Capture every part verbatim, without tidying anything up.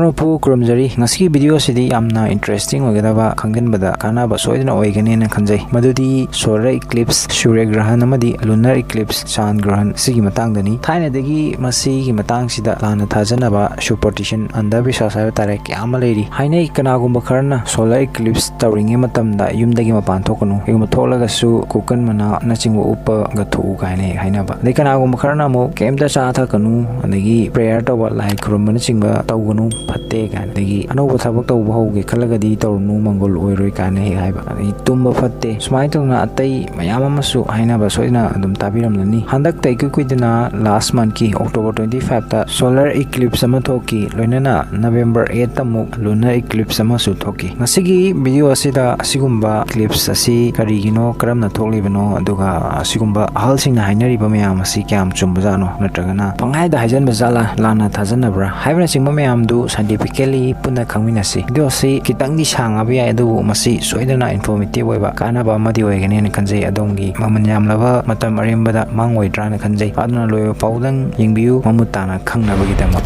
ꯃꯄꯨ ꯈꯨꯔꯨꯝꯖꯔꯤ꯫ ꯉꯁꯤꯒꯤ video ꯑꯁꯤꯗꯤ ꯌꯥꯝꯅ interesting ꯑꯣꯏꯒꯗꯕ, ꯈꯪꯖꯤꯟꯕꯗ ꯀꯥꯟꯅꯕ ꯁꯣꯏꯗꯅ ꯑꯣꯏꯒꯅꯦꯅ ꯈꯟꯖꯩ꯫ ꯃꯗꯨꯗꯤ solar eclipse, ꯁꯨꯔ꯭ꯌ ꯒ꯭ꯔꯍꯟ ꯑꯃꯗꯤ lunar eclipse, ꯆꯥꯟ ꯒ꯭ꯔꯍꯟ, ꯁꯤꯒꯤ ꯃꯇꯥꯡꯗꯅꯤ꯫ ꯊꯥꯏꯅꯗꯒꯤ ꯃꯁꯤꯒꯤ ꯃꯇꯥꯡꯁꯤꯗ ꯂꯥꯟꯅ ꯊꯥꯖꯅꯕ, superstition, ꯑꯟꯙꯕꯤꯁ꯭ꯋꯥꯁ ꯍꯥꯏꯕ ꯇꯥꯔꯦ, ꯀꯌꯥ ꯑꯃ ꯂꯩꯔꯤ꯫ ꯍꯥꯏꯅꯩ, ꯀꯅꯥꯒꯨꯝꯕ ꯈꯔꯅ solar eclipse ꯇꯧꯔꯤꯉꯩ ꯃꯇꯝꯗ ꯌꯨꯝꯗꯒꯤ ꯃꯄꯥꯟ ꯊꯣꯛꯀꯅꯨ, ꯀꯩꯒꯨꯝꯕ ꯊꯣꯛꯂꯒꯁꯨ ꯀꯣꯀꯟ ꯃꯅꯥꯅꯆꯤꯡꯕ ꯎꯞꯄꯒ ꯊꯣꯛꯎ ꯀꯥꯏꯅ ꯍꯥꯏꯅꯕ꯫ ꯑꯗꯩ ꯀꯅꯥꯒꯨꯝꯕ ꯈꯔꯅ ꯑꯃꯨꯛ ꯀꯩꯝꯇ ꯆꯥ ꯊꯛꯀꯅꯨ, ꯑꯗꯒꯤ prayer ꯇꯧꯕ, ꯂꯥꯏ ꯈꯨꯔꯨꯝꯕꯅꯆꯤꯡꯕ ꯇꯧꯒꯅꯨ, ꯐꯠꯇꯦ ꯀꯥꯏꯅ, ꯑꯗꯒꯤ ꯑꯅꯧꯕ ꯊꯕꯛ ꯇꯧꯕ ꯍꯧꯒꯦ ꯈꯜꯂꯒꯗꯤ ꯇꯧꯔꯨꯅꯨ, ꯃꯪꯒꯣꯜ ꯑꯣꯏꯔꯣꯏ ꯀꯥꯏꯅ ꯍꯦꯛ ꯍꯥꯏꯕ, ꯑꯗꯒꯤ ꯇꯨꯝꯕ ꯐꯠꯇꯦ, ꯁꯨꯃꯥꯏꯅ ꯇꯧꯗꯅ ꯑꯇꯩ ꯃꯌꯥꯝ ꯑꯃꯁꯨ ꯍꯥꯏꯅꯕ ꯁꯣꯏꯗꯅ ꯑꯗꯨꯝ ꯇꯥꯕꯤꯔꯝꯂꯅꯤ꯫ ꯍꯟꯗꯛꯇ ꯏꯀꯨꯏ ꯀꯨꯏꯗꯅ last monthꯀꯤ October twenty fiveꯇ solar eclipse ꯑꯃ ꯊꯣꯛꯈꯤ, ꯂꯣꯏꯅꯅ November eightꯇ ꯑꯃꯨꯛ lunar eclipse ꯑꯃꯁꯨ ꯊꯣꯛꯈꯤ꯫ ꯉꯁꯤꯒꯤ video ꯑꯁꯤꯗ ꯑꯁꯤꯒꯨꯝꯕ eclipse ꯑꯁꯤ ꯀꯔꯤꯒꯤꯅꯣ, ꯀꯔꯝꯅ ꯊꯣꯛꯂꯤꯕꯅꯣ, ꯑꯗꯨꯒ ꯑꯁꯤꯒꯨꯝꯕ ꯑꯍꯜꯁꯤꯡꯅ ꯍꯥꯏꯅꯔꯤꯕ ꯃꯌꯥꯝ ꯑꯁꯤ ꯀꯌꯥꯝ ꯆꯨꯝꯕꯖꯥꯠꯅꯣ, ꯅꯠꯇ꯭ꯔꯒꯅ ꯄꯪꯍꯥꯏꯗ ꯍꯥꯏꯖꯟꯕ ꯖꯥꯠꯂꯥ, ꯂꯥꯟꯅ ꯊꯥꯖꯅꯕ꯭ꯔꯥ ꯍꯥꯏꯕꯅꯆꯤꯡꯕ ꯃꯌꯥꯝꯗꯨ scientifically ꯄꯨꯟꯅ ꯈꯪꯃꯤꯟꯅꯁꯤ꯫ Video ꯑꯁꯤ ꯈꯤꯇꯪꯗꯤ ꯁꯥꯡꯉꯕ ꯌꯥꯏ, ꯑꯗꯨꯕꯨ ꯃꯁꯤ ꯁꯣꯏꯗꯅ informative ꯑꯣꯏꯕ, ꯀꯥꯟꯅꯕ ꯑꯃꯗꯤ ꯑꯣꯏꯒꯅꯦꯅ ꯈꯟꯖꯩ꯫ ꯑꯗꯣꯝꯒꯤ ꯃꯃꯜ ꯌꯥꯝꯂꯕ ꯃꯇꯝ ꯑꯔꯦꯝꯕꯗ ꯃꯥꯡꯉꯣꯏꯗ꯭ꯔꯥꯅ ꯈꯟꯖꯩ꯫ ꯑꯗꯨꯅ ꯂꯣꯏꯕ ꯐꯥꯎꯗꯪ ꯌꯦꯡꯕꯤꯌꯨ, ꯃꯃꯨꯠ ꯇꯥꯅ ꯈꯪꯅꯕꯒꯤꯗꯃꯛ꯫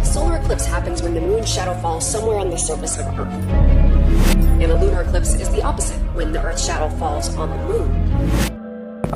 Solar eclipse happens when the moon's shadow falls somewhere on the surface of Earth. And a lunar eclipse is the opposite, when the Earth's shadow falls on the moon.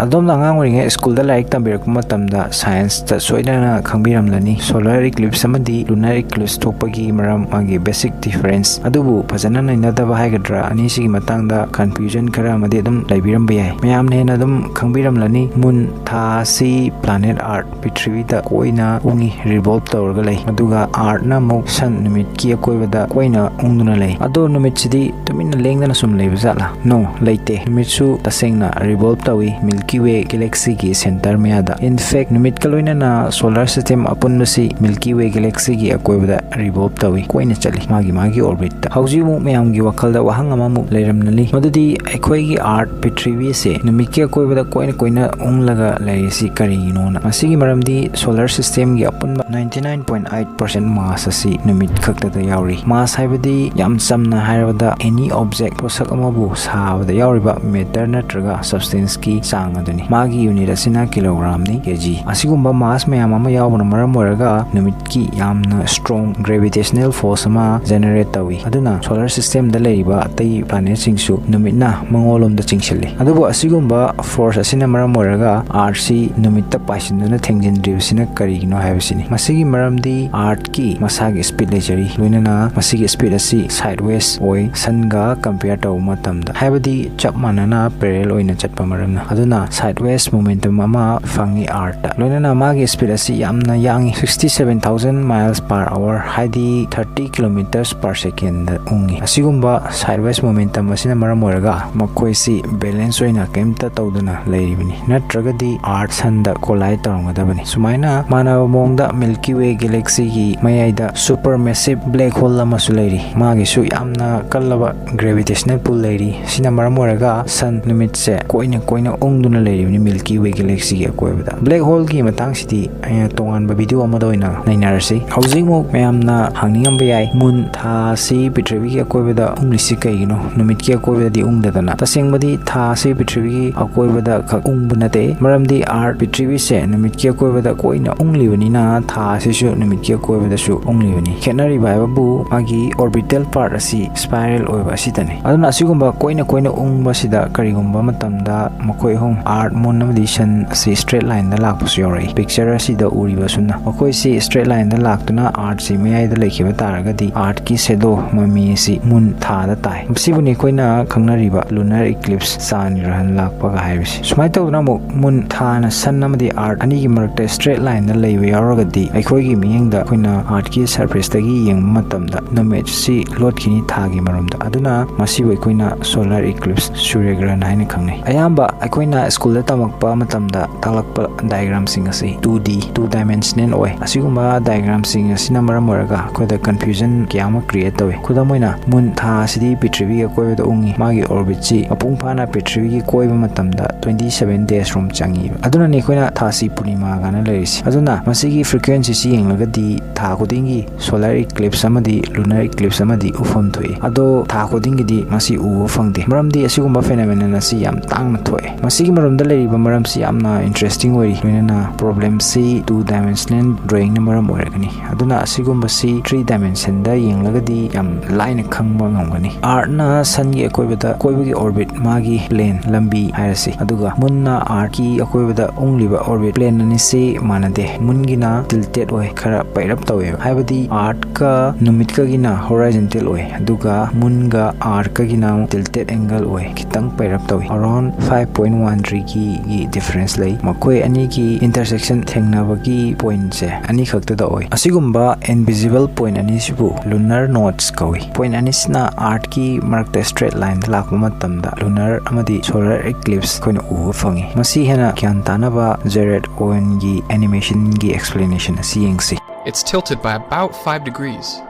ꯑꯗꯣꯝꯅ ꯑꯉꯥꯡ ꯑꯣꯏꯔꯤꯉꯩ ꯁ꯭ꯀꯨꯜꯗ ꯂꯥꯏꯔꯤꯛ ꯇꯝꯕꯤꯔꯛꯄ ꯃꯇꯝꯗ scienceꯇ ꯁꯣꯏꯗꯅ ꯈꯪꯕꯤꯔꯝꯂꯅꯤ, solar eclipse ꯑꯃꯗꯤ lunar eclipse ꯊꯣꯛꯄꯒꯤ ꯃꯔꯝ, ꯃꯥꯒꯤ basic difference꯫ ꯑꯗꯨꯕꯨ ꯐꯖꯅ ꯅꯩꯅꯗꯕ ꯍꯥꯏꯒꯗ꯭ꯔꯥ, ꯑꯅꯤꯁꯤꯒꯤ ꯃꯇꯥꯡꯗ confusion ꯈꯔ ꯑꯃꯗꯤ ꯑꯗꯨꯝ ꯂꯩꯕꯤꯔꯝꯕ ꯌꯥꯏ꯫ ꯃꯌꯥꯝꯅ ꯍꯦꯟꯅ ꯑꯗꯨꯝ ꯈꯪꯕꯤꯔꯝꯂꯅꯤ, moon, ꯊꯥ ꯑꯁꯤ planet Earth, ꯄ꯭ꯔꯤꯊꯤꯕꯤꯗ ꯀꯣꯏꯅ ꯎꯡꯉꯤ, revolve ꯇꯧꯔꯒ ꯂꯩ꯫ ꯑꯗꯨꯒ Earthꯅ ꯑꯃꯨꯛ sun, ꯅꯨꯃꯤꯠꯀꯤ ꯑꯀꯣꯏꯕꯗ ꯀꯣꯏꯅ ꯎꯡꯗꯨꯅ ꯂꯩ꯫ ꯑꯗꯣ ꯅꯨꯃꯤꯠꯁꯤꯗꯤ ꯇꯨꯃꯤꯟꯅ ꯂꯦꯡꯗꯅ ꯁꯨꯝ ꯂꯩꯕ ꯖꯥꯠꯂꯥ? No, ꯂꯩꯇꯦ꯫ ꯅꯨꯃꯤꯠꯁꯨ ꯇꯁꯦꯡꯅ revolve ꯇꯧꯏ Milky Way galaxyꯒꯤ center ꯃꯌꯥꯗ꯫ In fact, ꯅꯨꯃꯤꯠꯀ ꯂꯣꯏꯅꯅ solar system ꯑꯄꯨꯟꯕꯁꯤ Milky Way galaxyꯒꯤ ꯑꯀꯣꯏꯕꯗ revolve ꯇꯧꯏ, ꯀꯣꯏꯅ ꯆꯠꯂꯤ ꯃꯥꯒꯤ ꯃꯥꯒꯤ orbitꯇ꯫ ꯍꯧꯖꯤꯛ ꯑꯃꯨꯛ ꯃꯌꯥꯝꯒꯤ ꯋꯥꯈꯜꯗ ꯋꯥꯍꯪ ꯑꯃꯃꯨꯛ ꯂꯩꯔꯝꯂꯅꯤ, ꯃꯗꯨꯗꯤ ꯑꯩꯈꯣꯏꯒꯤ Earth, ꯄ꯭ꯔꯤꯊꯤꯕꯤ ꯑꯁꯦ ꯅꯨꯃꯤꯠꯀꯤ ꯑꯀꯣꯏꯕꯗ ꯀꯣꯏꯅ ꯀꯣꯏꯅ ꯎꯡꯂꯒ ꯂꯩꯔꯤꯁꯤ ꯀꯔꯤꯒꯤꯅꯣꯅ? ꯃꯁꯤꯒꯤ ꯃꯔꯝꯗꯤ solar systemꯒꯤ ꯑꯄꯨꯟꯕ ninety nine point eight percent mass ꯑꯁꯤ ꯅꯨꯃꯤꯠ ꯈꯛꯇꯗ ꯌꯥꯎꯔꯤ꯫ Mass ꯍꯥꯏꯕꯗꯤ ꯌꯥꯝ ꯆꯝꯅ ꯍꯥꯏꯔꯕꯗ any object, ꯄꯣꯠꯁꯛ ꯑꯃꯕꯨ ꯁꯥꯕꯗ ꯌꯥꯎꯔꯤꯕ matter ꯅꯠꯇ꯭ꯔꯒ substanceꯀꯤ ꯆꯥꯡ ꯑꯗꯨꯅꯤ꯫ ꯃꯥꯒꯤ unit ꯑꯁꯤꯅ kilogramꯅꯤ, K G꯫ ꯑꯁꯤꯒꯨꯝꯕ mass ꯃꯌꯥꯝ ꯑꯃ ꯌꯥꯎꯕꯅ ꯃꯔꯝ ꯑꯣꯏꯔꯒ ꯅꯨꯃꯤꯠꯀꯤ ꯌꯥꯝꯅ strong gravitational force ꯑꯃ generate ꯇꯧꯏ꯫ ꯑꯗꯨꯅ solar systemꯗ ꯂꯩꯔꯤꯕ ꯑꯇꯩ planetꯁꯤꯡꯁꯨ ꯅꯨꯃꯤꯠꯅ ꯃꯉꯣꯟꯂꯣꯝꯗ ꯆꯤꯡꯁꯤꯜꯂꯤ꯫ ꯑꯗꯨꯕꯨ ꯑꯁꯤꯒꯨꯝꯕ force ꯑꯁꯤꯅ ꯃꯔꯝ ꯑꯣꯏꯔꯒ Earthꯁꯤ ꯅꯨꯃꯤꯠꯇ ꯄꯥꯏꯁꯤꯟꯗꯨꯅ ꯊꯦꯡꯖꯤꯟꯗ꯭ꯔꯤꯕꯁꯤꯅ ꯀꯔꯤꯒꯤꯅꯣ ꯍꯥꯏꯕꯁꯤꯅꯤ꯫ ꯃꯁꯤꯒꯤ ꯃꯔꯝꯗꯤ Earthꯀꯤ ꯃꯁꯥꯒꯤ speed ꯂꯩꯖꯔꯤ, ꯂꯣꯏꯅꯅ ꯃꯁꯤꯒꯤ speed ꯑꯁꯤ sideways ꯑꯣꯏ, Sunꯒ compare ꯇꯧꯕ ꯃꯇꯝꯗ, ꯍꯥꯏꯕꯗꯤ ꯆꯞ ꯃꯥꯟꯅꯅ parallel ꯑꯣꯏꯅ ꯆꯠꯄ ꯃꯔꯝꯅ꯫ ꯑꯗꯨꯅ sideways momentum ꯑꯃ ꯐꯪꯉꯤ Earthꯇ꯫ ꯂꯣꯏꯅꯅ ꯃꯥꯒꯤ speed ꯑꯁꯤ ꯌꯥꯝꯅ ꯌꯥꯡꯉꯤ, sixty seven thousand miles per hour, ꯍꯥꯏꯗꯤ thirty kilometers per secondꯗ ꯎꯡꯉꯤ꯫ ꯑꯁꯤꯒꯨꯝꯕ sideways momentum ꯑꯁꯤꯅ ꯃꯔꯝ ꯑꯣꯏꯔꯒ ꯃꯈꯣꯏꯁꯤ balance ꯑꯣꯏꯅ ꯀꯔꯤꯝꯇ ꯇꯧꯗꯅ ꯂꯩꯔꯤꯕꯅꯤ, ꯅꯠꯇ꯭ꯔꯒꯗꯤ Earth Sunꯗ collide ꯇꯧꯔꯝꯒꯗꯕꯅꯤ꯫ ꯁꯨꯃꯥꯏꯅ ꯃꯥꯟꯅꯕ ꯃꯑꯣꯡꯗ Milky Way galaxyꯒꯤ ꯃꯌꯥꯏꯗ supermassive black hole ꯑꯃꯁꯨ ꯂꯩꯔꯤ꯫ ꯃꯥꯒꯤꯁꯨ ꯌꯥꯝꯅ ꯀꯜꯂꯕ gravitational pull ꯂꯩꯔꯤ꯫ ꯁꯤꯅ ꯃꯔꯝ ꯑꯣꯏꯔꯒ Sun ꯅꯨꯃꯤꯠꯁꯦ ꯀꯣꯏꯅ ꯀꯣꯏꯅ ꯎꯪꯗꯨꯅ ꯂꯩꯔꯤꯕꯅꯤ Milky Way galaxyꯒꯤ ꯑꯀꯣꯏꯕꯗ꯫ Black holeꯒꯤ ꯃꯇꯥꯡꯁꯤꯗꯤ ꯑꯩꯅ ꯇꯣꯉꯥꯟꯕ video ꯑꯃꯗ ꯑꯣꯏꯅ ꯅꯩꯅꯔꯁꯤ꯫ ꯍꯧꯖꯤꯛꯃꯨꯛ ꯃꯌꯥꯝꯅ ꯍꯪꯅꯤꯡꯉꯝꯕ ꯌꯥꯏ, moon, ꯊꯥ ꯑꯁꯤ ꯄ꯭ꯔꯤꯊꯤꯕꯤꯒꯤ ꯑꯀꯣꯏꯕꯗ ꯎꯪꯂꯤꯁꯤ ꯀꯩꯒꯤꯅꯣ, ꯅꯨꯃꯤꯠꯀꯤ ꯑꯀꯣꯏꯕꯗꯗꯤ ꯎꯪꯗꯗꯅ? ꯇꯁꯦꯡꯕꯗꯤ ꯊꯥ ꯑꯁꯤ ꯄ꯭ꯔꯤꯊꯤꯕꯤꯒꯤ ꯑꯀꯣꯏꯕꯗ ꯈꯛ ꯎꯪꯕ ꯅꯠꯇꯦ, ꯃꯔꯝꯗꯤ Earth, ꯄ꯭ꯔꯤꯊꯤꯕꯤꯁꯦ ꯅꯨꯃꯤꯠꯀꯤ ꯑꯀꯣꯏꯕꯗ ꯀꯣꯏꯅ ꯎꯪꯂꯤꯕꯅꯤꯅ ꯊꯥ ꯑꯁꯤꯁꯨ ꯅꯨꯃꯤꯠꯀꯤ ꯑꯀꯣꯏꯕꯗꯁꯨ ꯎꯪꯂꯤꯕꯅꯤ꯫ ꯈꯦꯠꯅꯔꯤꯕ ꯍꯥꯏꯕꯕꯨ ꯃꯥꯒꯤ orbital part ꯑꯁꯤ spiral ꯑꯣꯏꯕ ꯑꯁꯤꯗꯅꯤ꯫ ꯑꯗꯨꯅ ꯑꯁꯤꯒꯨꯝꯕ ꯀꯣꯏꯅ ꯀꯣꯏꯅ ꯎꯪꯕꯁꯤꯗ ꯀꯔꯤꯒꯨꯝꯕ ꯃꯇꯝꯗ ꯃꯈꯣꯏ ꯑꯍꯨꯝ, Earth, moon ꯑꯃꯗꯤ Sun ꯑꯁꯤ straight lineꯗ ꯂꯥꯛꯄꯁꯨ ꯌꯥꯎꯔꯛꯏ꯫ Picture ꯑꯁꯤꯗ ꯎꯔꯤꯕ ꯑꯁꯨꯝꯅ ꯃꯈꯣꯏꯁꯤ straight lineꯗ ꯂꯥꯛꯇꯨꯅ Earthꯁꯤ ꯃꯌꯥꯏꯗ ꯂꯩꯈꯤꯕ ꯇꯥꯔꯒꯗꯤ Earthꯀꯤ shadow, ꯃꯃꯤ ꯑꯁꯤ moon, ꯊꯥꯗ ꯇꯥꯏ꯫ ꯃꯁꯤꯕꯨꯅꯤ ꯑꯩꯈꯣꯏꯅ ꯈꯪꯅꯔꯤꯕ lunar eclipse, ꯆꯥꯟ ꯒ꯭ꯔꯍꯟ ꯂꯥꯛꯄꯒ ꯍꯥꯏꯕꯁꯤ꯫ ꯁꯨꯃꯥꯏꯅ ꯇꯧꯗꯅ ꯑꯃꯨꯛ moon, ꯊꯥꯅ Sun ꯑꯃꯗꯤ Earth ꯑꯅꯤꯒꯤ ꯃꯔꯛꯇ straight lineꯗ ꯂꯩꯕ ꯌꯥꯎꯔꯒꯗꯤ ꯑꯩꯈꯣꯏꯒꯤ ꯃꯤꯠꯌꯦꯡꯗ ꯑꯩꯈꯣꯏꯅ Earthꯀꯤ surfaceꯇꯒꯤ ꯌꯦꯡꯕ ꯃꯇꯝꯗ ꯅꯨꯃꯤꯠꯁꯤ ꯂꯣꯠꯈꯤꯅꯤ ꯊꯥꯒꯤ ꯃꯔꯨꯝꯗ꯫ ꯑꯗꯨꯅ ꯃꯁꯤꯕꯨ ꯑꯩꯈꯣꯏꯅ solar eclipse, ꯁꯨꯔ꯭ꯌꯒ꯭ꯔꯍꯟ ꯍꯥꯏꯅ ꯈꯪꯅꯩ꯫ ꯑꯌꯥꯝꯕ ꯑꯩꯈꯣꯏꯅ schoolꯗ ꯇꯝꯃꯛꯄ ꯃꯇꯝꯗ ꯇꯥꯛꯂꯛꯄ diagramꯁꯤꯡ ꯑꯁꯤ two D, two dimensional ꯑꯣꯏ꯫ ꯑꯁꯤꯒꯨꯝꯕ diagramꯁꯤꯡ ꯑꯁꯤꯅ ꯃꯔꯝ ꯑꯣꯏꯔꯒ ꯑꯩꯈꯣꯏꯗ confusion ꯀꯌꯥ ꯑꯃ create ꯇꯧꯏ꯫ ꯈꯨꯗꯝ ꯑꯣꯏꯅ, moon, ꯊꯥ ꯑꯁꯤꯗꯤ ꯄ꯭ꯔꯤꯊꯤꯕꯤꯒꯤ ꯑꯀꯣꯏꯕꯗ ꯎꯡꯉꯤ, ꯃꯥꯒꯤ orbitꯁꯤ ꯃꯄꯨꯡ ꯐꯥꯅ ꯄ꯭ꯔꯤꯊꯤꯕꯤꯒꯤ ꯀꯣꯏꯕ ꯃꯇꯝꯗ twenty seven days ꯔꯣꯝ ꯆꯪꯉꯤꯕ꯫ ꯑꯗꯨꯅꯅꯤ ꯑꯩꯈꯣꯏꯅ ꯊꯥꯁꯤ ꯄꯨꯔꯅꯤꯃꯥ ꯀꯥꯏꯅ ꯂꯩꯔꯤꯁꯤ꯫ ꯑꯗꯨꯅ ꯃꯁꯤꯒꯤ frequencyꯁꯤ ꯌꯦꯡꯂꯒꯗꯤ ꯊꯥ ꯈꯨꯗꯤꯡꯒꯤ solar eclipse ꯑꯃꯗꯤ lunar eclipse ꯑꯃꯗꯤ ꯎꯐꯝ ꯊꯣꯛꯏ꯫ ꯑꯗꯣ ꯊꯥ ꯈꯨꯗꯤꯡꯒꯤꯗꯤ ꯃꯁꯤ ꯎꯕ ꯐꯪꯗꯦ, ꯃꯔꯝꯗꯤ ꯑꯁꯤꯒꯨꯝꯕ phenomenon ꯑꯁꯤ ꯌꯥꯝ ꯇꯥꯡꯅ ꯊꯣꯛꯑꯦ꯫ ꯃꯁꯤꯒꯤ ꯑꯃꯔꯣꯝꯗ ꯂꯩꯔꯤꯕ ꯃꯔꯝꯁꯤ ꯌꯥꯝꯅ interesting ꯑꯣꯏꯔꯤ, ꯂꯣꯏꯅꯅ problemꯁꯤ two dimensional drawingꯅ ꯃꯔꯝ ꯑꯣꯏꯔꯒꯅꯤ꯫ ꯑꯗꯨꯅ ꯑꯁꯤꯒꯨꯝꯕꯁꯤ three dimensionꯗ ꯌꯦꯡꯂꯒꯗꯤ ꯌꯥꯝ ꯂꯥꯏꯅ ꯈꯪꯕ ꯉꯝꯒꯅꯤ꯫ Earthꯅ Sunꯒꯤ ꯑꯀꯣꯏꯕꯗ ꯀꯣꯏꯕꯒꯤ orbit, ꯃꯥꯒꯤ plane, ꯂꯝꯕꯤ ꯍꯥꯏꯔꯁꯤ, ꯑꯗꯨꯒ Moonꯅ Earthꯀꯤ ꯑꯀꯣꯏꯕꯗ ꯎꯪꯂꯤꯕ orbit, plane ꯑꯅꯤꯁꯤ ꯃꯥꯟꯅꯗꯦ꯫ Moonꯒꯤꯅ tilted ꯑꯣꯏ, ꯈꯔ ꯄꯩꯔꯞ ꯇꯧꯋꯦꯕ, ꯍꯥꯏꯕꯗꯤ Earthꯀ ꯅꯨꯃꯤꯠꯀꯒꯤꯅ horizontal ꯑꯣꯏ, ꯑꯗꯨꯒ Moonꯒ Earthꯀꯒꯤꯅ ꯑꯃꯨꯛ tilted angle ꯑꯣꯏ, ꯈꯤꯇꯪ ꯄꯩꯔꯞ ꯇꯧꯏ꯫ Around five point one degreeꯒꯤ difference ꯂꯩ꯫ ꯃꯈꯣꯏ ꯑꯅꯤꯒꯤ intersection, ꯊꯦꯡꯅꯕꯒꯤ pointꯁꯦ, ꯑꯅꯤꯈꯛꯇꯗ ꯑꯣꯏ꯫ ꯑꯁꯤꯒꯨꯝꯕ invisible point ꯑꯅꯤꯁꯤꯕꯨ lunar nodes ꯀꯧꯏ꯫ Point ꯑꯅꯤꯁꯤꯅ Earthꯀꯤ ꯃꯔꯛꯇ straight lineꯗ ꯂꯥꯛꯄ ꯃꯇꯝꯗ lunar ꯑꯃꯗꯤ solar eclipse ꯑꯩꯈꯣꯏꯅ ꯎꯕ ꯐꯪꯏ꯫ ꯃꯁꯤ ꯍꯦꯟꯅ ꯒ꯭ꯌꯥꯟ ꯇꯥꯅꯕ Jared Owenꯒꯤ animationꯒꯤ explanation ꯑꯁꯤ ꯌꯦꯡꯁꯤ꯫ It's tilted by about five degrees.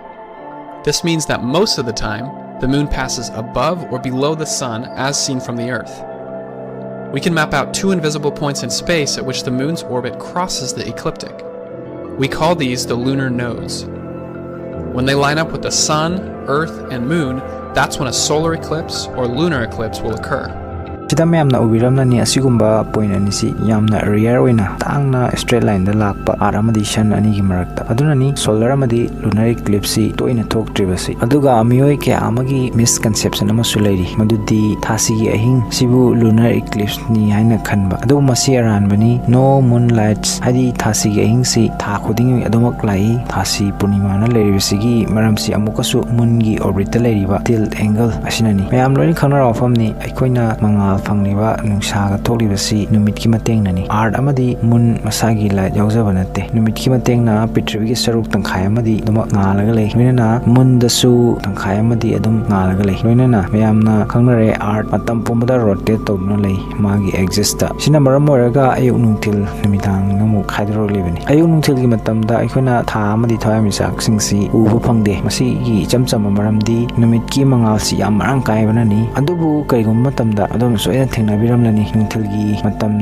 This means that most of the time, the moon passes above or below the sun as seen from the Earth. We can map out two invisible points in space at which the moon's orbit crosses the ecliptic. We call these the lunar nodes. When they line up with the sun, Earth, and moon, that's when a solar eclipse or lunar eclipse will occur. ꯁꯤꯗ ꯃꯌꯥꯝꯅ ꯎꯕꯤꯔꯝꯂꯅꯤ, ꯑꯁꯤꯒꯨꯝꯕ point ꯑꯅꯤꯁꯤ ꯌꯥꯝꯅ rare ꯑꯣꯏꯅ ꯇꯥꯡꯅ straight lineꯗ ꯂꯥꯛꯄ Earth ꯑꯃꯗꯤ Sun ꯑꯅꯤꯒꯤ ꯃꯔꯛꯇ꯫ ꯑꯗꯨꯅꯅꯤ solar ꯑꯃꯗꯤ lunar eclipseꯁꯤ ꯇꯣꯏꯅ ꯊꯣꯛꯇ꯭ꯔꯤꯕꯁꯤ꯫ ꯑꯗꯨꯒ ꯃꯤꯑꯣꯏ ꯀꯌꯥ ꯑꯃꯒꯤ misconception ꯑꯃꯁꯨ ꯂꯩꯔꯤ, ꯃꯗꯨꯗꯤ ꯊꯥꯁꯤꯒꯤ ꯑꯍꯤꯡꯁꯤꯕꯨ lunar eclipseꯅꯤ ꯍꯥꯏꯅ ꯈꯟꯕ꯫ ꯑꯗꯨꯕꯨ ꯃꯁꯤ ꯑꯔꯥꯟꯕꯅꯤ꯫ No moonlights, ꯍꯥꯏꯗꯤ ꯊꯥꯁꯤꯒꯤ ꯑꯍꯤꯡꯁꯤ ꯊꯥ ꯈꯨꯗꯤꯡꯒꯤ ꯑꯗꯨꯃꯛ ꯂꯥꯛꯏ꯫ ꯊꯥꯁꯤ ꯄꯨꯔꯅꯤꯃꯥꯅ ꯂꯩꯔꯤꯕꯁꯤꯒꯤ ꯃꯔꯝꯁꯤ ꯑꯃꯨꯛꯀꯁꯨ Moonꯒꯤ orbitꯇ ꯂꯩꯔꯤꯕ tilt angle ꯑꯁꯤꯅꯅꯤ꯫ ꯃꯌꯥꯝ ꯂꯣꯏꯅ ꯈꯪꯅꯔꯕ ꯋꯥꯐꯝꯅꯤ, ꯑꯩꯈꯣꯏꯅ ꯃꯉꯥꯜ ꯐꯪꯂꯤꯕ, ꯅꯨꯡꯁꯥꯒ ꯊꯣꯛꯂꯤꯕꯁꯤ ꯅꯨꯃꯤꯠꯀꯤ ꯃꯇꯦꯡꯅꯅꯤ꯫ Earth ꯑꯃꯗꯤ Moon ꯃꯁꯥꯒꯤ light ꯌꯥꯎꯖꯕ ꯅꯠꯇꯦ꯫ ꯅꯨꯃꯤꯠꯀꯤ ꯃꯇꯦꯡꯅ ꯄ꯭ꯔꯤꯊꯤꯕꯤꯒꯤ ꯁꯔꯨꯛ ꯇꯪꯈꯥꯏ ꯑꯃꯗꯤ ꯑꯗꯨꯃꯛ ꯉꯥꯜꯂꯒ ꯂꯩ, ꯂꯣꯏꯅꯅ Moonꯗꯁꯨ ꯇꯪꯈꯥꯏ ꯑꯃꯗꯤ ꯑꯗꯨꯝ ꯉꯥꯜꯂꯒ ꯂꯩ꯫ ꯂꯣꯏꯅꯅ ꯃꯌꯥꯝꯅ ꯈꯪꯅꯔꯦ, Earth ꯃꯇꯝ ꯄꯨꯝꯕꯗ rotate ꯇꯧꯗꯨꯅ ꯂꯩ, ꯃꯥꯒꯤ axisꯇ꯫ ꯁꯤꯅ ꯃꯔꯝ ꯑꯣꯏꯔꯒ ꯑꯌꯨꯛ, ꯅꯨꯡꯊꯤꯜ, ꯅꯨꯃꯤꯗꯥꯡ ꯑꯃꯨꯛ ꯈꯥꯏꯗꯣꯔꯛꯂꯤꯕꯅꯤ꯫ ꯑꯌꯨꯛ ꯅꯨꯡꯊꯤꯜꯒꯤ ꯃꯇꯝꯗ ꯑꯩꯈꯣꯏꯅ ꯊꯥ ꯑꯃꯗꯤ ꯊꯋꯥꯟꯃꯤꯆꯥꯛꯁꯤꯡꯁꯤ ꯎꯕ ꯐꯪꯗꯦ꯫ ꯃꯁꯤꯒꯤ ꯏꯆꯝ ꯆꯝꯕ ꯃꯔꯝꯗꯤ ꯅꯨꯃꯤꯠꯀꯤ ꯃꯉꯥꯜꯁꯤ ꯌꯥꯝ ꯃꯔꯥꯡ ꯀꯥꯏꯕꯅꯅꯤ꯫ ꯑꯗꯨꯕꯨ ꯀꯔꯤꯒꯨꯝꯕ ꯃꯇꯝꯗ ꯑꯗꯨꯝ ꯁꯣꯏꯗꯅ ꯊꯦꯡꯅꯕꯤꯔꯝꯂꯅꯤ꯫ ꯅꯨꯡꯊꯤꯜꯒꯤ ꯃꯇꯝ,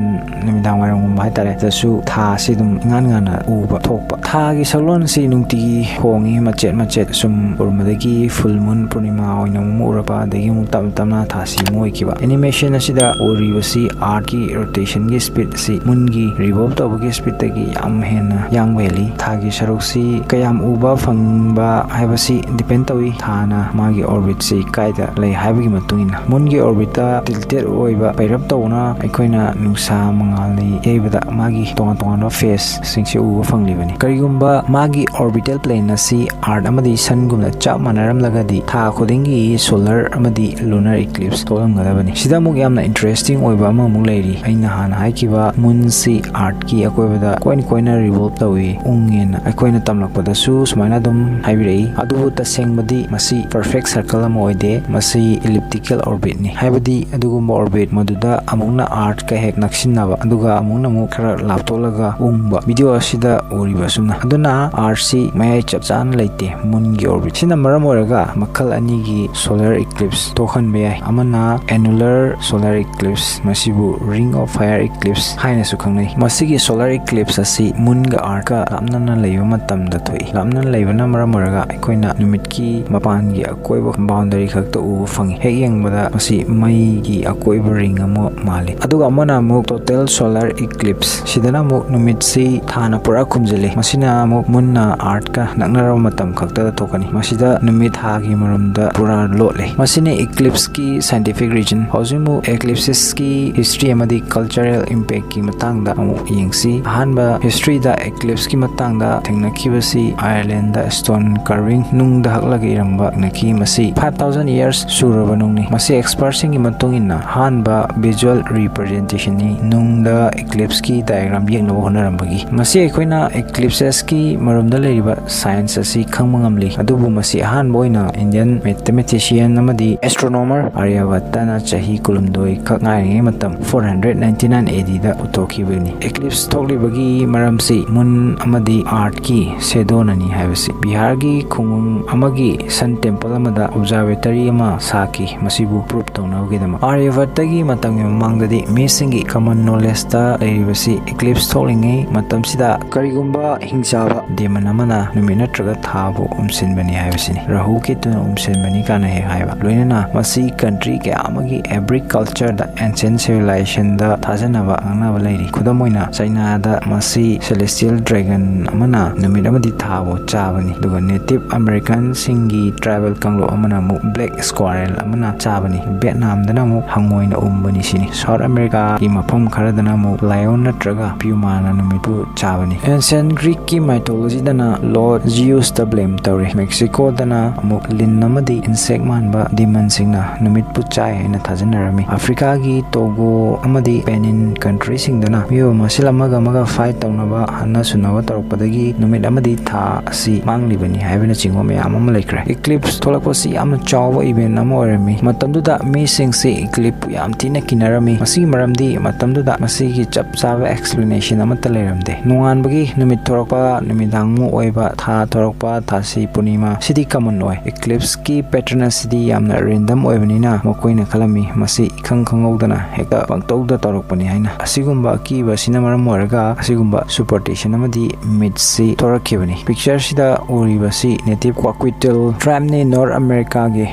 ꯅꯨꯃꯤꯗꯥꯡ ꯋꯥꯏꯔꯝꯒꯨꯝꯕ ꯍꯥꯏꯇꯥꯔꯦ, ꯁꯤꯗꯁꯨ ꯊꯥ ꯑꯁꯤ ꯑꯗꯨꯝ ꯏꯉꯥꯟ ꯉꯥꯟꯅ ꯎꯕ ꯊꯣꯛꯄ꯫ ꯊꯥꯒꯤ ꯁꯛꯂꯣꯟ ꯑꯁꯤ ꯅꯨꯡꯇꯤꯒꯤ ꯍꯣꯡꯉꯤ, ꯃꯆꯦꯠ ꯃꯆꯦꯠ ꯁꯨꯝ ꯎꯔꯝꯕꯗꯒꯤ full moon, ꯄꯨꯔꯅꯤꯃꯥ ꯑꯣꯏꯅ ꯑꯃꯨꯛ ꯎꯔꯛꯄ, ꯑꯗꯒꯤ ꯑꯃꯨꯛ ꯇꯞꯅ ꯇꯞꯅ ꯊꯥꯁꯤ ꯑꯃꯨꯛ ꯑꯣꯏꯈꯤꯕ꯫ Animation ꯑꯁꯤꯗ ꯎꯔꯤꯕꯁꯤ earthꯀꯤ rotationꯒꯤ speed ꯑꯁꯤ moonꯒꯤ revolve ꯇꯧꯕꯒꯤ speedꯇꯒꯤ ꯌꯥꯝ ꯍꯦꯟꯅ ꯌꯥꯡꯕ ꯍꯦꯜꯂꯤ꯫ ꯊꯥꯒꯤ ꯁꯔꯨꯛꯁꯤ ꯀꯌꯥꯝ ꯎꯕ ꯐꯪꯕ ꯍꯥꯏꯕꯁꯤ depend ꯇꯧꯏ, ꯊꯥꯅ ꯃꯥꯒꯤ orbitꯁꯤ ꯀꯥꯏꯗ ꯂꯩ ꯍꯥꯏꯕꯒꯤ ꯃꯇꯨꯡ ꯏꯟꯅ꯫ Moonꯒꯤ orbitꯇ tilted ꯑꯣꯏꯕ ꯄꯩꯔꯞ ꯇꯧꯅ ꯑꯩꯈꯣꯏꯅ ꯅꯨꯡꯁꯥ ꯃꯉꯥꯜꯅ ꯌꯩꯕꯗ ꯃꯥꯒꯤ ꯇꯣꯉꯥꯟ ꯇꯣꯉꯥꯟꯕ phaseꯁꯤꯡꯁꯤ ꯎꯕ ꯐꯪꯂꯤꯕꯅꯤ꯫ ꯀꯔꯤꯒꯨꯝꯕ ꯃꯥꯒꯤ orbital plane ꯑꯁꯤ earth ꯑꯃꯗꯤ sunꯒꯨꯝꯅ ꯆꯞ ꯃꯥꯟꯅꯔꯝꯂꯒꯗꯤ ꯊꯥ ꯈꯨꯗꯤꯡꯒꯤ solar ꯑꯃꯗꯤ lunar eclipse ꯊꯣꯛꯂꯝꯒꯗꯕꯅꯤ꯫ ꯁꯤꯗ ꯑꯃꯨꯛ ꯌꯥꯝꯅ interesting ꯑꯣꯏꯕ ꯑꯃꯃꯨꯛ ꯂꯩꯔꯤ꯫ ꯑꯩꯅ ꯍꯥꯟꯅ ꯍꯥꯏꯈꯤꯕ moonꯁꯤ earthꯀꯤ ꯑꯀꯣꯏꯕꯗ ꯀꯣꯏꯅ ꯀꯣꯏꯅ revolve ꯇꯧꯏ, ꯎꯪꯉꯦꯅ ꯑꯩꯈꯣꯏꯅ ꯇꯝꯂꯛꯄꯗꯁꯨ ꯁꯨꯃꯥꯏꯅ ꯑꯗꯨꯝ ꯍꯥꯏꯕꯤꯔꯛꯏ꯫ ꯑꯗꯨꯕꯨ ꯇꯁꯦꯡꯕꯗꯤ ꯃꯁꯤ perfect circle ꯑꯃ ꯑꯣꯏꯗꯦ, ꯃꯁꯤ elliptical orbitꯅꯤ꯫ ꯍꯥꯏꯕꯗꯤ ꯑꯗꯨꯒꯨꯝꯕ orbit ꯃꯗꯨꯗ ꯑꯃꯨꯛꯅ earthꯀ ꯍꯦꯛ ꯅꯛꯁꯤꯟꯅꯕ, ꯑꯗꯨꯒ ꯑꯃꯨꯛꯅ ꯑꯃꯨꯛ ꯈꯔ ꯂꯥꯞꯊꯣꯛꯂꯒ ꯎꯪꯕ, video ꯑꯁꯤꯗ ꯎꯔꯤꯕ ꯑꯁꯨꯝꯅ꯫ ꯑꯗꯨꯅ earthꯁꯤ ꯃꯌꯥꯏ ꯆꯞ ꯆꯥꯅ ꯂꯩꯇꯦ moonꯒꯤ orbit꯫ ꯁꯤꯅ ꯃꯔꯝ ꯑꯣꯏꯔꯒ ꯃꯈꯜ ꯑꯅꯤꯒꯤ solar eclipse ꯊꯣꯛꯍꯟꯕ ꯌꯥꯏ꯫ ꯑꯃꯅ annular solar eclipse, ꯃꯁꯤꯕꯨ ring of fire eclipse ꯍꯥꯏꯅꯁꯨ ꯈꯪꯅꯩ꯫ ꯃꯁꯤꯒꯤ solar eclipse ꯑꯁꯤ moonꯒ earthꯀ ꯂꯥꯞꯅꯅ ꯂꯩꯕ ꯃꯇꯝꯗ ꯊꯣꯛꯏ꯫ ꯂꯥꯞꯅꯅ ꯂꯩꯕꯅ ꯃꯔꯝ ꯑꯣꯏꯔꯒ ꯑꯩꯈꯣꯏꯅ ꯅꯨꯃꯤꯠꯀꯤ ꯃꯄꯥꯟꯒꯤ ꯑꯀꯣꯏꯕ, boundary ꯈꯛꯇ ꯎꯕ ꯐꯪꯉꯤ꯫ ꯍꯦꯛ ꯌꯦꯡꯕꯗ ꯃꯁꯤ ꯃꯩꯒꯤ ꯑꯀꯣꯏꯕ ring ꯑꯃ ꯃꯥꯜꯂꯤ꯫ ꯑꯗꯨꯒ ꯑꯃꯅ ꯑꯃꯨꯛ total solar eclipse꯫ ꯁꯤꯗꯅ ꯑꯃꯨꯛ ꯅꯨꯃꯤꯠꯁꯤ ꯊꯥꯅ ꯄꯨꯔꯥ ꯈꯨꯝꯖꯤꯜꯂꯤ꯫ ꯃꯁꯤꯅ ꯑꯃꯨꯛ moonꯅ earthꯀ ꯅꯛꯅꯔꯕ ꯃꯇꯝ ꯈꯛꯇꯗ ꯊꯣꯛꯀꯅꯤ꯫ ꯃꯁꯤꯗ ꯅꯨꯃꯤꯠ ꯊꯥꯒꯤ ꯃꯔꯨꯝꯗ ꯄꯨꯔꯥ ꯂꯣꯠꯂꯤ꯫ ꯃꯁꯤꯅ eclipseꯀꯤ scientific reason꯫ ꯍꯧꯖꯤꯛ ꯑꯃꯨꯛ eclipsesꯀꯤ history ꯑꯃꯗꯤ cultural impactꯀꯤ ꯃꯇꯥꯡꯗ ꯑꯃꯨꯛ ꯌꯦꯡꯁꯤ꯫ ꯑꯍꯥꯟꯕ historyꯗ eclipseꯀꯤ ꯃꯇꯥꯡꯗ ꯊꯦꯡꯅꯈꯤꯕꯁꯤ Irelandꯗ stone carving, ꯅꯨꯡꯗ ꯍꯛꯂꯒ ꯏꯔꯝꯕ ꯊꯦꯡꯅꯈꯤ꯫ ꯃꯁꯤ five thousand years ꯁꯨꯔꯕ ꯅꯨꯡꯅꯤ꯫ ꯃꯁꯤ expertꯁꯤꯡꯒꯤ ꯃꯇꯨꯡ ꯏꯟꯅ ꯑꯍꯥꯟꯕ visual representationꯅꯤ, ꯅꯨꯡꯗ eclipseꯀꯤ diagram ꯌꯦꯛꯅꯕ ꯍꯣꯠꯅꯔꯝꯕꯒꯤ꯫ ꯃꯁꯤ ꯑꯩꯈꯣꯏꯅ eclipsesꯀꯤ ꯃꯔꯨꯝꯗ ꯂꯩꯔꯤꯕ science ꯑꯁꯤ ꯈꯪꯕ ꯉꯝꯂꯤ, ꯑꯗꯨꯕꯨ ꯃꯁꯤ ꯑꯍꯥꯟꯕ ꯑꯣꯏꯅ Indian mathematician ꯑꯃꯗꯤ astronomer Aryabhattaꯅ ꯆꯍꯤ ꯀꯨꯟꯍꯨꯝꯗꯣꯏ ꯈꯛ ꯉꯥꯏꯔꯤꯉꯩ ꯃꯇꯝ four hundred ninety nine ADꯗ ꯎꯊꯣꯛꯈꯤꯕꯅꯤ꯫ Eclipse ꯊꯣꯛꯂꯤꯕꯒꯤ ꯃꯔꯝꯁꯤ moon ꯑꯃꯗꯤ earthꯀꯤ shadowꯅꯅꯤ ꯍꯥꯏꯕꯁꯤ꯫ ꯕꯤꯍꯥꯔꯒꯤ ꯈꯨꯡꯒꯪ ꯑꯃꯒꯤ sun temple ꯑꯃꯗ observatory ꯑꯃ ꯁꯥꯈꯤ, ꯃꯁꯤꯕꯨ prove ꯇꯧꯅꯕꯒꯤꯗꯃꯛ꯫ Aryabhatta ꯇꯒꯤ ꯃꯇꯝꯒꯤ ꯃꯃꯥꯡꯗꯗꯤ ꯃꯤꯁꯤꯡꯒꯤ common knowledgeꯇ ꯂꯩꯔꯤꯕꯁꯤ eclipse ꯊꯣꯛꯂꯤꯉꯩ ꯃꯇꯝꯁꯤꯗ ꯀꯔꯤꯒꯨꯝꯕ ꯍꯤꯡꯆꯥꯕ demon ꯑꯃꯅ ꯅꯨꯃꯤꯠ ꯅꯠꯇ꯭ꯔꯒ ꯊꯥꯕꯨ ꯎꯝꯁꯤꯟꯕꯅꯤ ꯍꯥꯏꯕꯁꯤꯅꯤ꯫ ꯔꯥꯍꯨ ꯀꯦꯇꯨꯅ ꯎꯝꯁꯤꯟꯕꯅꯤ ꯀꯥꯏꯅ ꯍꯦꯛ ꯍꯥꯏꯕ꯫ ꯂꯣꯏꯅꯅ ꯃꯁꯤ country ꯀꯌꯥ ꯑꯃꯒꯤ every cultureꯗ, ancient civilizationꯗ ꯊꯥꯖꯅꯕ ꯉꯥꯡꯅꯕ ꯂꯩꯔꯤ꯫ ꯈꯨꯗꯝ ꯑꯣꯏꯅ ꯆꯩꯅꯥꯗ ꯃꯁꯤ celestial dragon ꯑꯃꯅ ꯅꯨꯃꯤꯠ ꯑꯃꯗꯤ ꯊꯥꯕꯨ ꯆꯥꯕꯅꯤ꯫ ꯑꯗꯨꯒ Native Americanꯁꯤꯡꯒꯤ tribal ꯀꯥꯡꯂꯨꯞ ꯑꯃꯅ ꯑꯃꯨꯛ black squirrel ꯑꯃꯅ ꯆꯥꯕꯅꯤ꯫ ꯚꯤꯌꯦꯠꯅꯥꯝꯗꯅ ꯑꯃꯨꯛ ꯍꯪꯉꯣꯏꯅ ꯎꯝꯕꯅꯤ ꯁꯤꯅꯤ꯫ South Americaꯒꯤ ꯃꯐꯝ ꯈꯔꯗꯅ ꯑꯃꯨꯛ lion ꯅꯠꯇ꯭ꯔꯒ pumaꯅ ꯅꯨꯃꯤꯠꯄꯨ ꯆꯥꯕꯅꯤ꯫ Ancient Greekꯀꯤ mythologyꯗꯅ Lord Zeusꯇ blame ꯇꯧꯔꯤ꯫ Mexicoꯗꯅ ꯑꯃꯨꯛ ꯂꯤꯟ ꯑꯃꯗꯤ insect ꯃꯥꯟꯕ demonꯁꯤꯡꯅ ꯅꯨꯃꯤꯠꯄꯨ ꯆꯥꯏ ꯍꯥꯏꯅ ꯊꯥꯖꯅꯔꯝꯃꯤ꯫ Africaꯒꯤ Togo ꯑꯃꯗꯤ Benin countryꯁꯤꯡꯗꯅ ꯃꯤꯑꯣꯏꯕ ꯃꯁꯦꯜ ꯑꯃꯒ ꯑꯃꯒ fight ꯇꯧꯅꯕ, ꯍꯟꯅ ꯁꯨꯅꯕ ꯇꯧꯔꯛꯄꯗꯒꯤ ꯅꯨꯃꯤꯠ ꯑꯃꯗꯤ ꯊꯥ ꯑꯁꯤ ꯃꯥꯡꯂꯤꯕꯅꯤ ꯍꯥꯏꯕꯅꯆꯤꯡꯕ ꯃꯌꯥꯝ ꯑꯃ ꯂꯩꯈ꯭ꯔꯦ꯫ Eclipse ꯊꯣꯛꯂꯛꯄꯁꯤ ꯌꯥꯝꯅ ꯆꯥꯎꯕ event ꯑꯃ ꯑꯣꯏꯔꯝꯃꯤ꯫ ꯃꯇꯝꯗꯨꯗ ꯃꯤꯁꯤꯡꯁꯤ eclipseꯄꯨ ꯌꯥꯝ ꯊꯤꯅ ꯀꯤꯅꯔꯝꯃꯤ꯫ ꯃꯁꯤꯒꯤ ꯃꯔꯝꯗꯤ ꯃꯇꯝꯗꯨꯗ ꯃꯁꯤꯒꯤ ꯆꯞ ꯆꯥꯕ explanation ꯑꯃꯠꯇ ꯂꯩꯔꯝꯗꯦ꯫ ꯅꯣꯡꯉꯥꯟꯕꯒꯤ ꯅꯨꯃꯤꯠ ꯊꯣꯔꯛꯄ, ꯅꯨꯃꯤꯗꯥꯡ ꯑꯃꯨꯛ ꯑꯣꯏꯕ, ꯊꯥ ꯊꯣꯔꯛꯄ, ꯊꯥꯁꯤ ꯄꯨꯔꯅꯤꯃꯥ, ꯁꯤꯗꯤ common ꯑꯣꯏ꯫ Eclipseꯀꯤ pattern ꯑꯁꯤꯗꯤ ꯌꯥꯝꯅ random ꯑꯣꯏꯕꯅꯤꯅ ꯃꯈꯣꯏꯅ ꯈꯜꯂꯝꯃꯤ ꯃꯁꯤ ꯏꯈꯪ ꯈꯪꯍꯧꯗꯅ ꯍꯦꯛꯇ ꯄꯪꯇꯧꯗ ꯇꯧꯔꯛꯄꯅꯤ ꯍꯥꯏꯅ꯫ ꯑꯁꯤꯒꯨꯝꯕ ꯑꯀꯤꯕ ꯑꯁꯤꯅ ꯃꯔꯝ ꯑꯣꯏꯔꯒ ꯑꯁꯤꯒꯨꯝꯕ superstition ꯑꯃꯗꯤ mythꯁꯤ ꯊꯣꯔꯛꯈꯤꯕꯅꯤ꯫ Pictureꯁꯤꯗ ꯎꯔꯤꯕꯁꯤ Native Kwakiutl tribeꯅꯤ, North Americaꯒꯤ꯫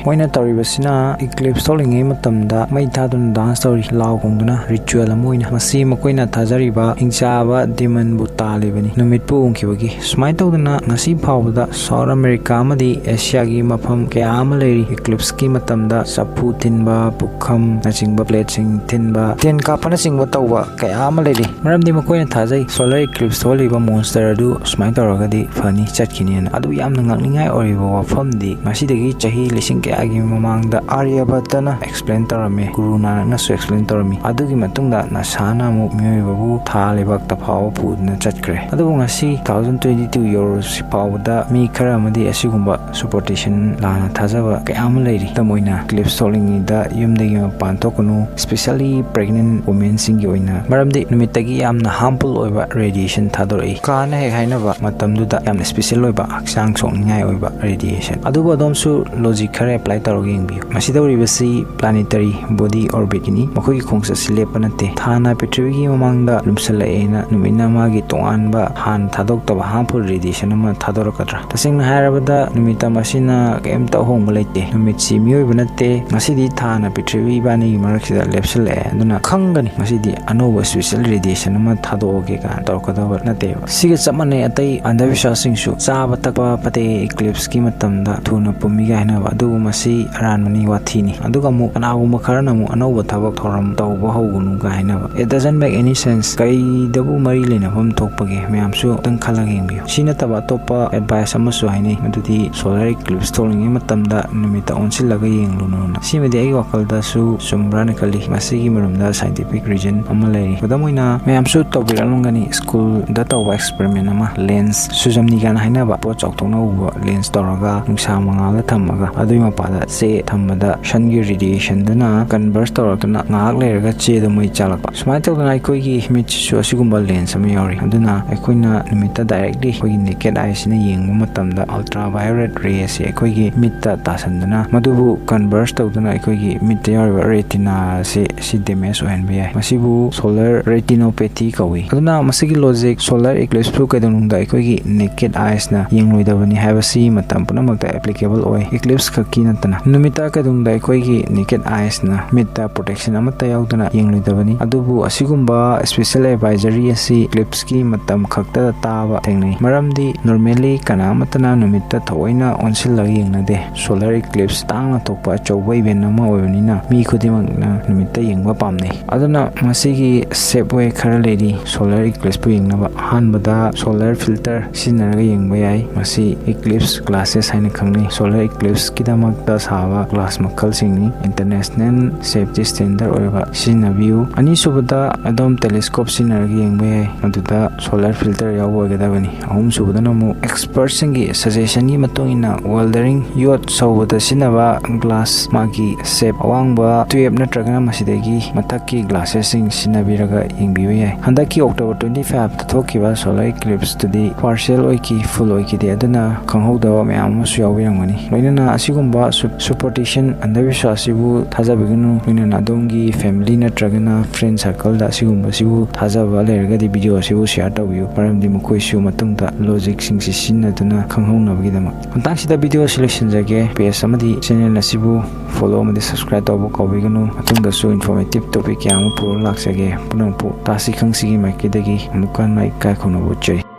ꯃꯣꯏꯅ ꯇꯧꯔꯤꯕꯁꯤꯅ eclipse ꯊꯣꯛꯂꯤꯉꯩ ꯃꯇꯝꯗ ꯃꯩ ꯊꯥꯗꯨꯅ dance ꯇꯧꯔꯤ, ꯂꯥꯎ ꯈꯣꯡꯗꯨꯅ, ritual ꯑꯃ ꯑꯣꯏꯅ꯫ ꯃꯁꯤ ꯃꯈꯣꯏꯅ ꯊꯥꯖꯔꯤꯕ ꯍꯤꯡꯆꯥꯕ demonꯕꯨ ꯇꯥꯜꯂꯤꯕꯅꯤ, ꯅꯨꯃꯤꯠꯄꯨ ꯎꯪꯈꯤꯕꯒꯤ꯫ ꯁꯨꯃꯥꯏꯅ ꯇꯧꯗꯅ ꯉꯁꯤ ꯐꯥꯎꯕꯗ South America ꯑꯃꯗꯤ Asiaꯒꯤ ꯃꯐꯝ ꯀꯌꯥ ꯑꯃ ꯂꯩꯔꯤ꯫ Eclipseꯀꯤ ꯃꯇꯝꯗ ꯆꯐꯨ ꯊꯤꯟꯕ, ꯄꯨꯈꯝꯅꯆꯤꯡꯕ, plateꯁꯤꯡ ꯊꯤꯟꯕ, tent ꯀꯥꯞꯄꯅꯆꯤꯡꯕ ꯇꯧꯕ ꯀꯌꯥ ꯑꯃ ꯂꯩꯔꯤ꯫ ꯃꯔꯝꯗꯤ ꯃꯈꯣꯏꯅ ꯊꯥꯖꯩ solar eclipse ꯊꯣꯛꯍꯜꯂꯤꯕ monster ꯑꯗꯨ ꯁꯨꯃꯥꯏꯅ ꯇꯧꯔꯒꯗꯤ ꯐꯅꯤ, ꯆꯠꯈꯤꯅꯤꯅ꯫ ꯑꯗꯨ ꯌꯥꯝꯅ ꯉꯛꯅꯤꯡꯉꯥꯏ ꯑꯣꯏꯔꯤꯕ ꯋꯥꯐꯝꯗꯤ ꯉꯁꯤꯗꯒꯤ ꯆꯍꯤ ꯂꯤꯁꯤꯡ ꯀꯌꯥꯒꯤ ꯃꯃꯥꯡꯗ ꯑꯥꯔꯌꯥꯕꯠꯇꯅ explain ꯇꯧꯔꯝꯃꯤ, ꯒꯨꯔꯨ ꯅꯥꯅꯛꯅꯁꯨ explain ꯇꯧꯔꯝꯃꯤ꯫ ꯑꯗꯨꯒꯤ ꯃꯇꯨꯡꯗ NASAꯅ ꯑꯃꯨꯛ ꯃꯤꯑꯣꯏꯕꯕꯨ ꯊꯥ ꯂꯩꯕꯥꯛꯇ ꯐꯥꯎꯕ ꯄꯨꯗꯨꯅ ꯆꯠꯈ꯭ꯔꯦ꯫ ꯑꯗꯨꯕꯨ ꯉꯁꯤ two thousand twenty two ꯌꯧꯔꯁꯤ ꯐꯥꯎꯕꯗ ꯃꯤ ꯈꯔ ꯑꯃꯗꯤ ꯑꯁꯤꯒꯨꯝꯕ superstition ꯂꯥꯟꯅ ꯊꯥꯖꯕ ꯀꯌꯥ ꯑꯃ ꯂꯩꯔꯤ꯫ ꯈꯨꯗꯝ ꯑꯣꯏꯅ, eclipse ꯊꯣꯛꯂꯤꯉꯩꯗ ꯌꯨꯝꯗꯒꯤ ꯃꯄꯥꯟ ꯊꯣꯛꯀꯅꯨ, specially pregnant womenꯁꯤꯡꯒꯤ ꯑꯣꯏꯅ, ꯃꯔꯝꯗꯤ ꯅꯨꯃꯤꯠꯇꯒꯤ ꯌꯥꯝꯅ harmful ꯑꯣꯏꯕ radiation ꯊꯥꯗꯣꯔꯛꯏ꯫ ꯀꯥꯅ ꯍꯦꯛ ꯍꯥꯏꯅꯕ ꯃꯇꯝꯗꯨꯗ ꯌꯥꯝꯅ special ꯑꯣꯏꯕ, ꯍꯛꯆꯥꯡ ꯁꯣꯛꯅꯤꯡꯉꯥꯏ ꯑꯣꯏꯕ radiation꯫ ꯑꯗꯨꯕꯨ ꯑꯗꯣꯝꯁꯨ logic ꯈꯔ apply ꯇꯧꯔꯒ ꯌꯦꯡꯕꯤꯌꯨ꯫ ꯃꯁꯤꯗ ꯎꯔꯤꯕꯁꯤ planetary body ꯑꯣꯔꯕꯤꯠꯀꯤꯅꯤ꯫ ꯃꯈꯣꯏꯒꯤ ꯈꯣꯡꯆꯠꯁꯤ ꯂꯦꯞꯄ ꯅꯠꯇꯦ꯫ ꯊꯥꯅ ꯄ꯭ꯔꯤꯊꯤꯕꯤꯒꯤ ꯃꯃꯥꯡꯗ ꯂꯨꯝꯁꯜꯂꯛꯑꯦꯅ ꯅꯨꯃꯤꯠꯅ ꯃꯥꯒꯤ ꯇꯣꯉꯥꯟꯕ ꯍꯥꯟꯅ ꯊꯥꯗꯣꯛꯇꯕ harmful radiation ꯑꯃ ꯊꯥꯗꯣꯔꯛꯀꯗ꯭ꯔꯥ? ꯇꯁꯦꯡꯅ ꯍꯥꯏꯔꯕꯗ ꯅꯨꯃꯤꯠꯇ ꯃꯁꯤꯅ ꯀꯩꯝꯇ ꯑꯍꯣꯡꯕ ꯂꯩꯇꯦ꯫ ꯅꯨꯃꯤꯠꯁꯤ ꯃꯤꯑꯣꯏꯕ ꯅꯠꯇꯦ꯫ ꯉꯁꯤꯗꯤ ꯊꯥꯅ ꯄ꯭ꯔꯤꯊꯤꯕꯤ ꯏꯕꯥꯅꯤꯒꯤ ꯃꯔꯛꯁꯤꯗ ꯂꯦꯞꯁꯤꯜꯂꯛꯑꯦ꯫ ꯑꯗꯨꯅ ꯈꯪꯒꯅꯤ ꯉꯁꯤꯗꯤ ꯑꯅꯧꯕ special radiation ꯑꯃ ꯊꯥꯗꯣꯛꯑꯒꯦ ꯀꯥꯏꯅ ꯇꯧꯔꯛꯀꯗꯕ ꯅꯠꯇꯦꯕ꯫ ꯁꯤꯒ ꯆꯞ ꯃꯥꯟꯅꯩ ꯑꯇꯩ ꯑꯟꯙꯕꯤꯁ꯭ꯋꯥꯁꯁꯤꯡꯁꯨ꯫ ꯆꯥꯕ ꯊꯛꯄ ꯐꯠꯇꯦ, eclipseꯀꯤ ꯃꯇꯝꯗ ꯊꯨꯅ ꯄꯨꯝꯃꯤꯒ ꯍꯥꯏꯅꯕ, ꯑꯗꯨꯕꯨ ꯃꯁꯤ ꯑꯔꯥꯟꯕꯅꯤ, ꯋꯥꯊꯤꯅꯤ꯫ ꯑꯗꯨꯒ ꯑꯃꯨꯛ ꯀꯅꯥꯒꯨꯝꯕ ꯈꯔꯅ ꯑꯃꯨꯛ ꯑꯅꯧꯕ ꯊꯕꯛ ꯊꯧꯔꯝ ꯇꯧꯕ ꯍꯧꯒꯅꯨꯒ ꯍꯥꯏꯅꯕ꯫ It doesn't make any sense꯫ ꯀꯔꯤꯗꯕꯨ ꯃꯔꯤ ꯂꯩꯅꯐꯝ ꯊꯣꯛꯄꯒꯦ? ꯃꯌꯥꯝꯁꯨ ꯑꯃꯨꯛꯇꯪ ꯈꯜꯂꯒ ꯌꯦꯡꯕꯤꯌꯨ꯫ ꯁꯤ ꯅꯠꯇꯕ ꯑꯇꯣꯞꯄ advice ꯑꯃꯁꯨ ꯍꯥꯏꯅꯩ, ꯃꯗꯨꯗꯤ solar eclipse ꯊꯣꯛꯂꯤꯉꯩ ꯃꯇꯝꯗ ꯅꯨꯃꯤꯠꯇ ꯑꯣꯟꯁꯤꯜꯂꯒ ꯌꯦꯡꯂꯨꯅꯨꯅ꯫ ꯁꯤꯃꯗꯤ ꯑꯩꯒꯤ ꯋꯥꯈꯜꯗꯁꯨ ꯆꯨꯝꯕ꯭ꯔꯥꯅ ꯈꯜꯂꯤ꯫ ꯃꯁꯤꯒꯤ ꯃꯔꯝꯗ scientific reason ꯑꯃ ꯂꯩꯔꯤ꯫ ꯈꯨꯗꯝ ꯑꯣꯏꯅ, ꯃꯌꯥꯝꯁꯨ ꯇꯧꯕꯤꯔꯛꯂꯝꯒꯅꯤ, schoolꯗ ꯇꯧꯕ experiment ꯑꯃ, lens ꯁꯨꯖꯝꯅꯤꯒꯥꯅ ꯍꯥꯏꯅꯕ ꯄꯣꯠ ꯆꯥꯎꯊꯣꯛꯅ ꯎꯕ lens ꯇꯧꯔꯒ ꯅꯨꯡꯁꯥ ꯃꯉꯥꯜꯗ ꯊꯝꯃꯒ ꯑꯗꯨꯒꯤ ꯃꯄꯥꯗ ꯆꯦ ꯊꯝꯕꯗ sunꯒꯤ radiationꯗꯨꯅ converge ꯇꯧꯔꯛꯇꯨꯅ ꯉꯥꯏꯍꯥꯛ ꯂꯩꯔꯒ ꯆꯦꯗꯣ ꯃꯩ ꯆꯥꯛꯂꯛꯄ꯫ ꯁꯨꯃꯥꯏꯅ ꯇꯧꯗꯅ ꯑꯩꯈꯣꯏꯒꯤ ꯃꯤꯠꯁꯤꯁꯨ ꯑꯁꯤꯒꯨꯝꯕ lens ꯑꯃ ꯌꯥꯎꯔꯤ꯫ ꯑꯗꯨꯅ ꯑꯩꯈꯣꯏꯅ ꯅꯨꯃꯤꯠꯇ directly ꯑꯩꯈꯣꯏꯒꯤ naked eyeꯁꯤꯅ ꯌꯦꯡꯕ ꯃꯇꯝꯗ ultraviolet ray ꯑꯁꯤ ꯑꯩꯈꯣꯏꯒꯤ ꯃꯤꯠꯇ ꯇꯥꯁꯟꯗꯨꯅ ꯃꯗꯨꯕꯨ converge ꯇꯧꯗꯨꯅ ꯑꯩꯈꯣꯏꯒꯤ ꯃꯤꯠꯇ ꯌꯥꯎꯔꯤꯕ retina ꯑꯁꯤ, ꯁꯤ damage ꯑꯣꯏꯍꯟꯕ ꯌꯥꯏ꯫ ꯃꯁꯤꯕꯨ solar retinopathy ꯀꯧꯏ꯫ ꯑꯗꯨꯅ ꯃꯁꯤꯒꯤ logic, solar eclipseꯄꯨ ꯀꯩꯗꯧꯅꯨꯡꯗ ꯑꯩꯈꯣꯏꯒꯤ naked eyesꯅ ꯌꯦꯡꯂꯣꯏꯗꯕꯅꯤ ꯍꯥꯏꯕꯁꯤ ꯃꯇꯝ ꯄꯨꯝꯅꯃꯛꯇ applicable ꯑꯣꯏ, eclipse ꯈꯛꯀꯤ ꯅꯠꯇꯅ꯫ ꯅꯨꯃꯤꯠꯇ ꯀꯩꯗꯧꯅꯨꯡꯗ ꯑꯩꯈꯣꯏꯒꯤ naked eyeꯁꯅ ꯃꯤꯠꯇ protection ꯑꯃꯠꯇ ꯌꯥꯎꯗꯅ ꯌꯦꯡꯂꯣꯏꯗꯕꯅꯤ꯫ ꯑꯗꯨꯕꯨ ꯑꯁꯤꯒꯨꯝꯕ special advisory ꯑꯁꯤ eclipseꯀꯤ ꯃꯇꯝ ꯈꯛꯇꯗ ꯇꯥꯕ ꯊꯦꯡꯅꯩ꯫ ꯃꯔꯝꯗꯤ normally ꯀꯅꯥ ꯑꯃꯠꯇꯅ ꯅꯨꯃꯤꯠꯇ ꯊꯑꯣꯏꯅ ꯑꯣꯟꯁꯤꯜꯂꯒ ꯌꯦꯡꯅꯗꯦ꯫ Solar eclipse ꯇꯥꯡꯅ ꯊꯣꯛꯄ ꯑꯆꯧꯕ event ꯑꯃ ꯑꯣꯏꯕꯅꯤꯅ ꯃꯤ ꯈꯨꯗꯤꯡꯃꯛꯅ ꯅꯨꯃꯤꯠꯇ ꯌꯦꯡꯕ ꯄꯥꯝꯅꯩ꯫ ꯑꯗꯨꯅ ꯃꯁꯤꯒꯤ safe way ꯈꯔ ꯂꯩꯔꯤ꯫ Solar eclipseꯄꯨ ꯌꯦꯡꯅꯕ ꯑꯍꯥꯟꯕꯗ solar filter ꯁꯤꯖꯤꯟꯅꯔꯒ ꯌꯦꯡꯕ ꯌꯥꯏ꯫ ꯃꯁꯤ eclipse glasses ꯍꯥꯏꯅ ꯈꯪꯅꯩ꯫ Solar eclipseꯀꯤꯗꯃꯛꯇ ꯁꯥꯕ glass ꯃꯈꯜꯁꯤꯡꯅꯤ꯫ International safety standard ꯑꯣꯏꯕ ꯁꯤꯖꯤꯟꯅꯕꯤꯌꯨ꯫ ꯑꯅꯤꯁꯨꯕꯗ ꯑꯗꯣꯝ telescope ꯁꯤꯖꯤꯟꯅꯔꯒ ꯌꯦꯡꯕ ꯌꯥꯏ, ꯃꯗꯨꯗ solar filter ꯌꯥꯎꯕ ꯑꯣꯏꯒꯗꯕꯅꯤ꯫ ꯑꯍꯨꯝꯁꯨꯕꯗꯅ ꯑꯃꯨꯛ expertꯁꯤꯡꯒꯤ suggestionꯒꯤ ꯃꯇꯨꯡ ꯏꯟꯅ weldering ꯌꯣꯠ ꯁꯧꯕꯗ ꯁꯤꯖꯤꯟꯅꯕ glass, ꯃꯥꯒꯤ shape ꯑꯋꯥꯡꯕ twelve ꯅꯠꯇ꯭ꯔꯒꯅ ꯃꯁꯤꯗꯒꯤ ꯃꯊꯛꯀꯤ glassesꯁꯤꯡ ꯁꯤꯖꯤꯟꯅꯕꯤꯔꯒ ꯌꯦꯡꯕꯤꯕ ꯌꯥꯏ꯫ ꯍꯟꯗꯛꯀꯤ October twenty fiveꯇ ꯊꯣꯛꯈꯤꯕ solar eclipseꯇꯨꯗꯤ partial ꯑꯣꯏꯈꯤ, full ꯑꯣꯏꯈꯤꯗꯦ꯫ ꯑꯗꯨꯅ ꯈꯪꯍꯧꯗꯕ ꯃꯌꯥꯝ ꯑꯃꯁꯨ ꯌꯥꯎꯕꯤꯔꯝꯒꯅꯤ꯫ ꯂꯣꯏꯅꯅ ꯑꯁꯤꯒꯨꯝꯕ su-, superstition, ꯑꯟꯙꯕꯤꯁ꯭ꯋꯥꯁꯁꯤꯕꯨ ꯊꯥꯖꯕꯤꯒꯅꯨ꯫ ꯂꯣꯏꯅꯅ ꯑꯗꯣꯝꯒꯤ family ꯅꯠꯇ꯭ꯔꯒꯅ friend circleꯗ ꯑꯁꯤꯒꯨꯝꯕꯁꯤꯕꯨ ꯊꯥꯖꯕ ꯂꯩꯔꯒꯗꯤ video ꯑꯁꯤꯕꯨ share ꯇꯧꯕꯤꯌꯨ, ꯃꯔꯝꯗꯤ ꯃꯈꯣꯏꯁꯨ ꯃꯇꯨꯡꯗ logicꯁꯤꯡꯁꯤ ꯁꯤꯖꯤꯟꯅꯗꯨꯅ ꯈꯪꯍꯧꯅꯕꯒꯤꯗꯃꯛ꯫ ꯃꯇꯥꯡꯁꯤꯗ video ꯑꯁꯤ ꯂꯣꯏꯁꯤꯟꯖꯒꯦ꯫ Page ꯑꯃꯗꯤ channel ꯑꯁꯤꯕꯨ follow ꯑꯃꯗꯤ subscribe ꯇꯧꯕ ꯀꯥꯎꯕꯤꯒꯅꯨ꯫ ꯃꯇꯨꯡꯗꯁꯨ informative topic ꯀꯌꯥ ꯑꯃ ꯄꯨꯔꯒ ꯂꯥꯛꯆꯒꯦ꯫ ꯄꯨꯝꯅꯃꯛꯄꯨ ꯇꯥꯁꯤ ꯈꯪꯁꯤꯒꯤ ꯃꯥꯏꯀꯩꯗꯒꯤ ꯑꯃꯨꯛꯀ ꯍꯟꯅ ꯏꯀꯥꯏ ꯈꯨꯝꯅꯕ ꯎꯠꯆꯔꯤ꯫